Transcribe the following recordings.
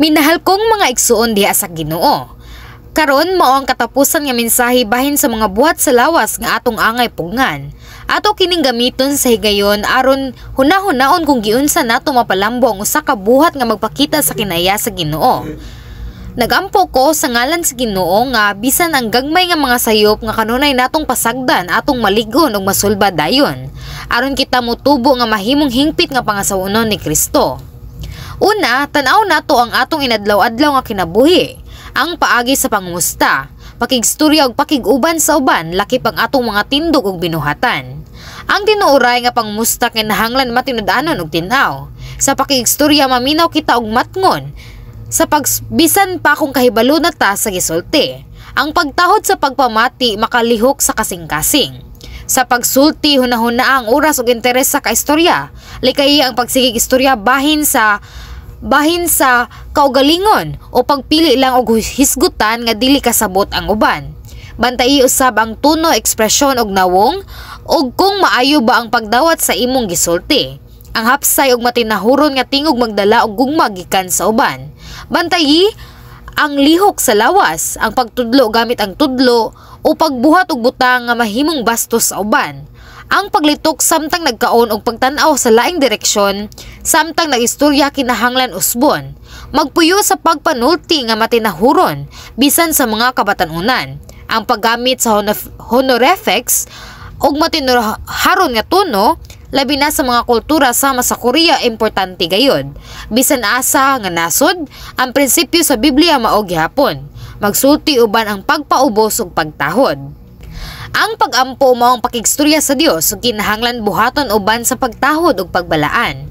Minahal kong mga igsuon diha sa Ginoo. Karon mao ang katapusan nga mensahe bahin sa mga buhat sa lawas nga atong angay pugngan. Ato kining gamiton sa higayon aron hunahunaon kung giunsa nato mapalambo ang usa ka buhat nga magpakita sa kinaya sa Ginoo. Nagampo ko sa ngalan sa Ginoo nga bisan ang gagmay nga mga sayop nga kanunay natong pasagdan, atong malig-on ug masulbad dayon aron kita motubo nga mahimong hingpit nga pangasawonon ni Kristo. Una, tan-aw nato ang atong inadlaw-adlaw nga kinabuhi. Ang paagi sa pangumusta, pakigstorya ug pakig-uban sa uban, lakip ang atong mga tindog ug binuhatan. Ang tinuoray nga pangumusta kinahanglan matinud-anon ug tin-aw. Sa pakigstorya, maminaw kita og matngon sa pagbisan pa kung kahibalo na ta sa gisulti. Ang pagtahod sa pagpamati makalihok sa kasing-kasing. Sa pagsulti, hunahuna ang oras ug interes sa kaistorya. Likayi ang pagsigig istorya bahin sa kaugalingon o pagpili lang og hisgutan nga dili kasabot ang uban. Bantayi usab ang tono, ekspresyon ug nawong ug kung maayo ba ang pagdawat sa imong gisulti. Ang hapsay ug matinahuron nga tingog magdala og gugma gikan sa uban. Bantayi ang lihok sa lawas, ang pagtudlo gamit ang tudlo o pagbuhat og butang nga mahimong bastos sa uban. Ang paglitok samtang nagkaon og pagtan-aw sa laing direksyon samtang nagistorya kinahanglan usbon. Magpuyo sa pagpanulti nga matinahuron bisan sa mga kabatan-unan. Ang paggamit sa honorifics ug matinuharon nga tono, labi na sa mga kultura sama sa Korea, importante gayod. Bisan asa nga nasod, ang prinsipyo sa Biblia mao gihapon. Magsulti uban ang pagpaubos ug pagtahod. Ang pag-ampo mao ang pakigstorya sa Dios ug kinahanglan buhaton uban sa pagtahod ug pagbalaan.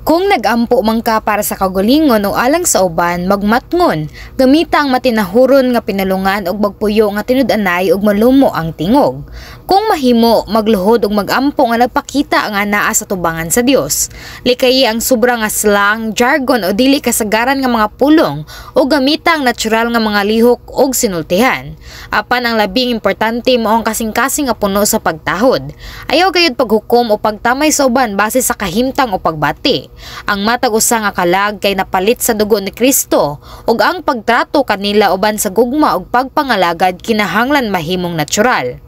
Kung nagampo man ka para sa kaugalingon o alang sa uban, magmatngon, gamita ang matinahuron nga pinulungan ug magpuyo nga tinud-anay ug malumo ang tingog. Kung mahimo, magluhod ug magampo nga nagpakita nga naa sa tubangan sa Dios. Likayi ang sobra nga slang, jargon o dili kasagaran nga mga pulong o gamita ang natural nga mga lihok og sinultihan. Apan ang labing importante mao ang kasing-kasing nga puno sa pagtahod. Ayaw gayud paghukom o pagtamay sa uban base sa kahimtang o pagbati. Ang matag usa nga kalag kay napalit sa dugo ni Kristo ug ang pagtrato kanila uban sa gugma ug pagpangalagad kinahanglan mahimong natural.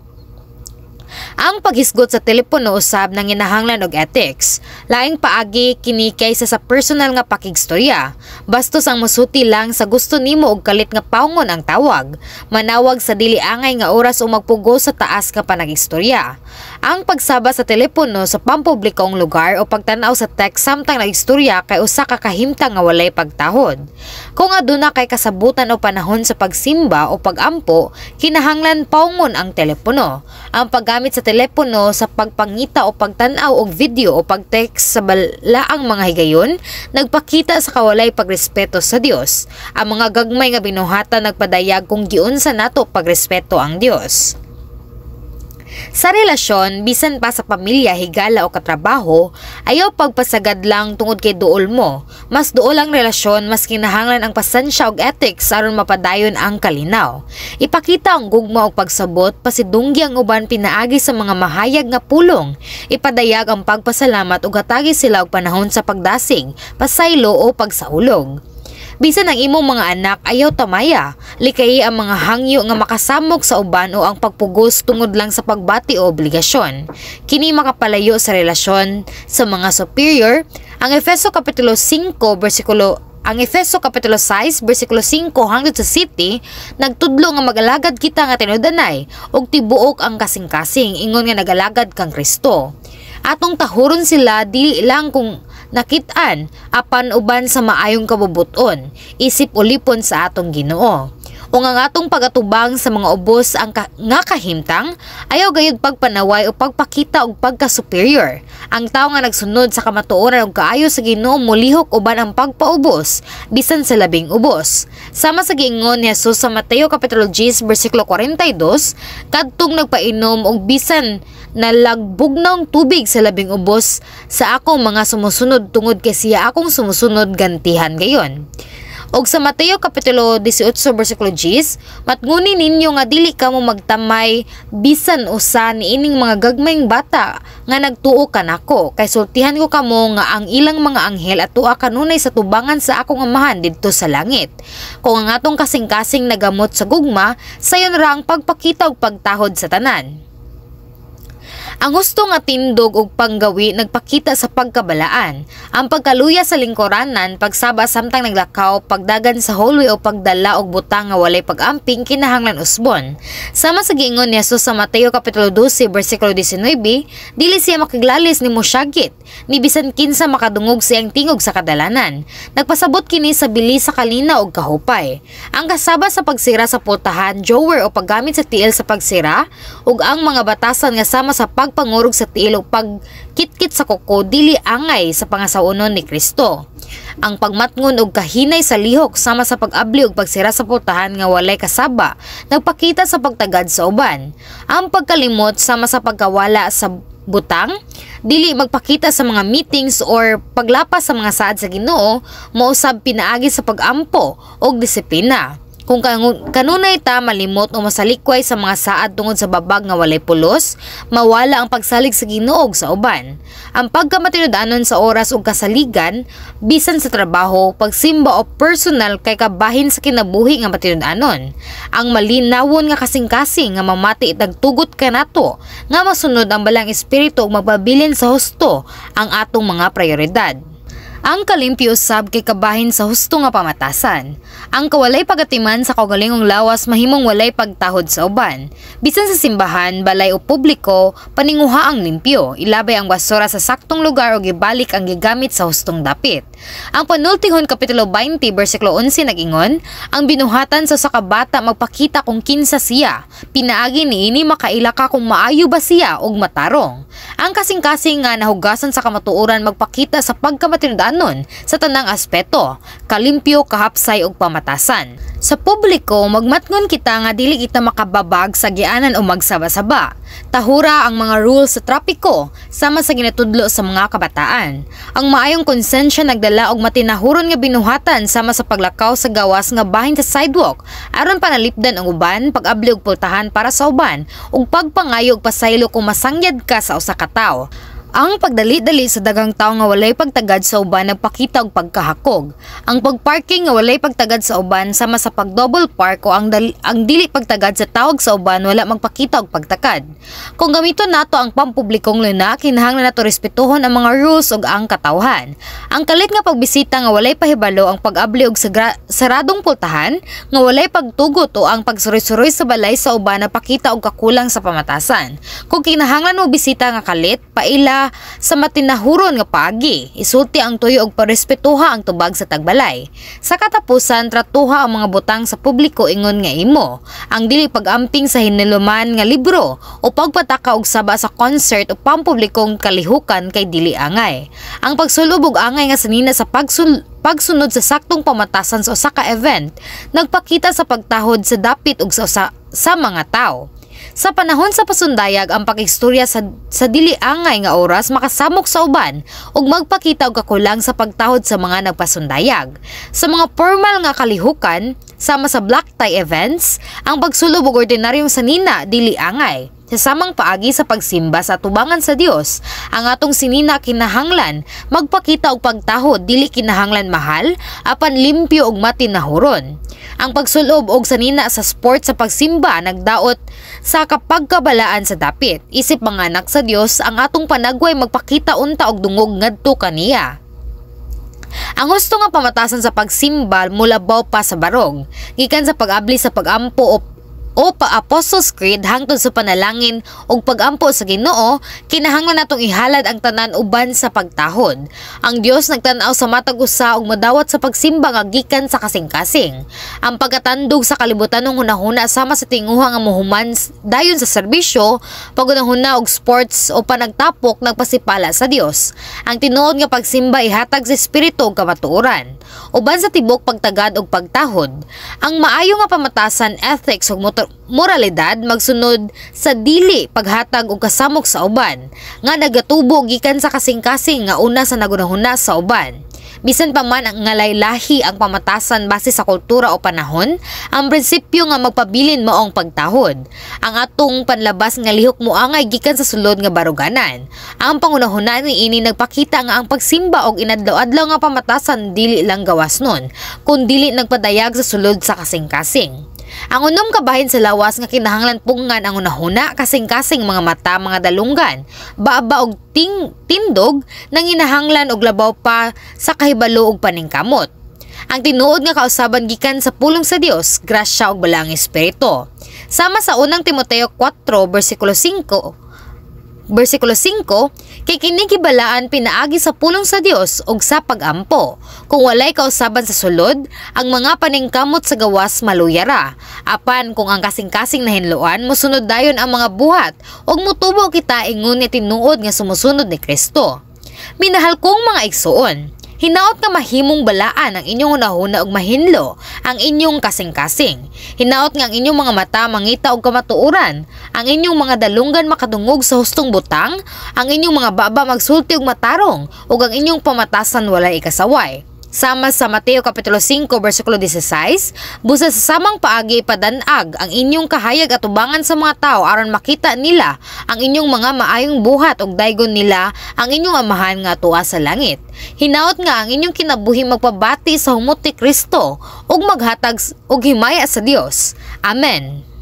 Ang paghisgot sa telepono usab nanginahanglan og ethics. Laing paagi kini kaysa sa personal nga pakigstorya. Bastos ang musulti lang sa gusto nimo og kalit nga pawngon ang tawag. Manawag sa dili angay nga oras o magpugos sa taas nga panagistorya. Ang pagsaba sa telepono sa pampublikong lugar o pagtan-aw sa text samtang nagistorya kay usa ka kahimtang nga walay pagtahod. Kung aduna kay kasabutan o panahon sa pagsimba o pagampo, kinahanglan pawngon ang telepono. Ang paggamit sa telepono sa pagpangita o pagtan-aw og video o pag-text sa balaang mga higayon nagpakita sa kawalay pagrespeto sa Dios. Ang mga gagmay nga binuhatan nagpadayag kung giunsa nato pagrespeto ang Dios. Sa relasyon, bisan pa sa pamilya, higala o katrabaho, ayaw pagpasagad lang tungod kay duol mo. Mas duol ang relasyon, mas kinahanglan ang pasensya ug ethics aron mapadayon ang kalinaw. Ipakita ang gugma ug pagsabot, pasidunggi ang uban pinaagi sa mga mahayag nga pulong. Ipadayag ang pagpasalamat ug hatagi sila og panahon sa pagdasig, pasaylo o pagsaulog. Bisan ang imong mga anak, ayaw tamaya. Likayi ang mga hangyo nga makasamok sa uban o ang pagpugos tungod lang sa pagbati o obligasyon. Kini makapalayo sa relasyon sa mga superior. Ang Efeso kapitulo 6 bersikulo 5 hangtod sa 7 nagtudlo nga mag-alagad kita nga tinud-anay ug tibuok ang kasing-kasing, ingon nga nagalagad kang Kristo. Atong tahuron sila dili lang kung nakit-an apan uban sa maayong kabubuton isip ulipon sa atong Ginoo. Ug ang atong pagatubang sa mga ubos ang nga kahimtang, ayaw gayud pagpanaway o pagpakita og pagka-superior. Ang tawo nga nagsunod sa kamatuoran ug kaayo sa Ginoo molihok uban ang pagpaubos bisan sa labing ubos. Sama sa giingon ni Jesus sa Mateo kapitulo 10 bersikulo 42, "Kadtong nagpainom og bisan nalagbugnaw tubig sa labing ubos sa akong mga sumusunod tungod kay siya akong sumusunod, gantihan gayon." Og sa Mateo kapitulo 18 bersikulo 10, "Matnguni ninyo nga dili kamo magtamay bisan usa niining mga gagmayng bata nga nagtuo kanako, kay sultihan ko kamo nga ang ilang mga anghel atua kanunay sa tubangan sa akong Amahan didto sa langit." Kung ang atong kasing-kasing nagamot sa gugma, sayon ra ang pagpakita og pagtahod sa tanan. Ang husto nga tindog ug panggawi nagpakita sa pagkabalaan. Ang pagkaluya sa lingkuranan, pagsaba samtang naglakaw, pagdagan sa hallway o pagdala og butang nga walay pag-amping kinahanglan usbon. Sama sa giingon ni Jesus sa Mateo kapitulo 12 bersikulo 19, dili siya makiglalis ni mosyagit, ni bisan kinsa makadungog sa iyang tingog sa kadalanan. Nagpasabot kini sa bili sa kalinaw og kahupay. Ang kasaba sa pagsira sa pultahan, drawer o paggamit sa tiil sa pagsira ug ang mga batasan nga sama sa pagpangurog sa tiil o pagkitkit sa kuko dili angay sa pangasawonon ni Kristo. Ang pagmatngon og kahinay sa lihok sama sa pag-abli og pagsira sa pultahan nga walay kasaba nagpakita sa pagtagad sa uban. Ang pagkalimot sama sa pagkawala sa butang, dili magpakita sa mga meetings or paglapas sa mga saad sa Ginoo, mausab pinaagi sa pag-ampo og disiplina. Kung kanunay ta malimot o masalikway sa mga saad tungod sa babag nga walay pulos, mawala ang pagsalig sa Ginoo sa uban. Ang pagkamatinud-anon sa oras ug kasaligan, bisan sa trabaho, pagsimba o personal, kay kabahin sa kinabuhi nga matinud-anon. Ang malinawon nga kasing-kasing nga mamati nagtugot kanato nga masunod ang Balaang Espiritu ug magpabilin sa husto ang atong mga prioridad. Ang kalimpyo usab kay kabahin sa husto nga pamatasan. Ang kawalay pagatiman sa kaugalingong lawas mahimong walay pagtahod sa uban. Bisan sa simbahan, balay o publiko, paninguha ang limpyo, ilabay ang basura sa saktong lugar o gibalik ang gigamit sa hustong dapit. Ang Panultihon kapitulo 20 bersikulo 11 nag-ingon, "Ang binuhatan sa usa ka bata magpakita kung kinsa siya. Pinaagi niini makaila ka kung maayo ba siya og matarong." Ang kasing-kasing nga nahugasan sa kamatuoran magpakita sa pagkamatinud-anon sa tanang aspeto, kalimpyo, kahapsay ug pamatasan. Sa publiko, magmatngon kita nga dili kita makababag sa gianan o magsaba-saba. Tahura ang mga rules sa trapiko, sama sa ginatudlo sa mga kabataan. Ang maayong konsensya nagdala og matinahuron nga binuhatan sama sa paglakaw sa gawas nga bahin sa sidewalk aron panalipdan ang uban, pag-abli og pultahan para sa uban, ug pagpangayo og pasaylo kung masangyad ka sa usa ka tawo. Ang pagdali-dali sa daghang tawo nga walay pagtagad sa uban nagpakita og pagkahakog. Ang pagparking nga walay pagtagad sa uban sama sa pag-double park o ang dili pagtagad sa tawag sa uban wala magpakita og pagtakad. Kung gamiton nato ang pampublikong luna, kinahanglan nato respetuhon ang mga rules ug ang katawhan. Ang kalit nga pagbisita nga walay pahibalo, ang pag-abli og saradong pultahan nga walay pagtugot o ang pagsuroy-suroy sa balay sa uban nagpakita og kakulang sa pamatasan. Kung kinahanglan mo bisita nga kalit, paila sa matinahuron nga paagi. Isulti ang tuyo og parespetuha ang tubag sa tagbalay. Sa katapusan, tratuha ang mga butang sa publiko ingon nga imo. Ang dili pag-amping sa hiniluman nga libro o pagpataka og saba sa concert o pampublikong kalihukan kay dili angay. Ang pagsulob og angay nga sanina sa pagsunod sa saktong pamatasan sa usa ka event nagpakita sa pagtahod sa dapit ug sa mga tawo. Sa panahon sa pasundayag, ang pagistorya sa dili angay nga oras makasamok sa uban ug magpakita og kakulang sa pagtahod sa mga nagpasundayag. Sa mga formal nga kalihukan, sama sa black tie events, ang pagsulob og ordinaryong sanina dili angay. Sa samang paagi, sa pagsimba sa tubangan sa Dios, ang atong sinina kinahanglan magpakita og pagtahod, dili kinahanglan mahal, apan limpyo ug matinahuron. Ang pagsulob og sanina sa sport sa pagsimba nagdaot sa kapagkabalaan sa dapit. Isip mga anak sa Dios, ang atong panagway magpakita unta og dungog ngadto kaniya. Ang husto nga pamatasan sa pagsimba mulabaw pa sa barog. Gikan sa pag-abli sa pag-ampo o pa Apostles' Creed hangtod sa panalangin ug pagampo sa Ginoo, kinahanglan natong ihalad ang tanan uban sa pagtahod. Ang Dios nagtan-aw sa matag usa ug madawat sa pagsimba nga gikan sa kasing-kasing. Ang pagkatandog sa kalibutanong hunahuna sama sa tinguha nga mohuman dayon sa serbisyo, pagunahuna og sports o panagtapok nagpasipala sa Dios. Ang tinuod nga pagsimba ihatag sa espiritu ug kamatuoran. Uban sa tibok pagtagad og pagtahod, ang maayo nga pamatasan, ethics ug moralidad magsunod sa dili paghatag og kasamok sa uban nga nagatubo gikan sa kasing-kasing nga una sa nagunahuna sa uban. Bisan pa man ang ngalaylahi ang pamatasan base sa kultura o panahon, ang prinsipyo nga magpabilin mao ang pagtahod. Ang atong panlabas nga lihok moangay gikan sa sulod nga baruganan. Ang panghunahuna niini nagpakita nga ang pagsimba og inadlaw-adlaw nga pamatasan dili lang gawasnon, kun dili nagpadayag sa sulod sa kasing-kasing. Ang unom ka bahin sa lawas nga kinahanglan pungan ang hunahuna, kasing-kasing, mga mata, mga dalunggan, baba og tindog nanginahanglan og labaw pa sa kahibalo og paningkamot. Ang tinuod nga kausaban gikan sa pulong sa Dios, grasya ug balaang espiritu. Sama sa unang Timoteo 4 bersikulo 5, versikulo 5, kay kini gibalaan pinaagi sa pulong sa Dios ug sa pagampo. Kung walay kausaban sa sulod, ang mga paningkamot sa gawas maluya ra. Apan kung ang kasing-kasing nahinloan, mosunod dayon ang mga buhat ug motubo kita ingon ni tinuod nga sumusunod ni Kristo. Minahal kong mga igsuon, hinaot nga mahimong balaan ang inyong hunahuna ug mahinlo ang inyong kasing-kasing. Hinaot nga ang inyong mga mata mangita og kamatuoran, ang inyong mga dalunggan makadungog sa hustong butang, ang inyong mga baba magsulti og matarong, ug ang inyong pamatasan walay ikasaway. Sama sa Mateo Kapitulo 5 versikulo 16, busa sa samang paagi ipadan-ag ang inyong kahayag atubangan sa mga tao aron makita nila ang inyong mga maayong buhat ug daygon nila ang inyong Amahan nga tuwa sa langit. Hinaot nga ang inyong kinabuhi magpabati sa humot ni Kristo ug maghatag og himaya sa Dios. Amen.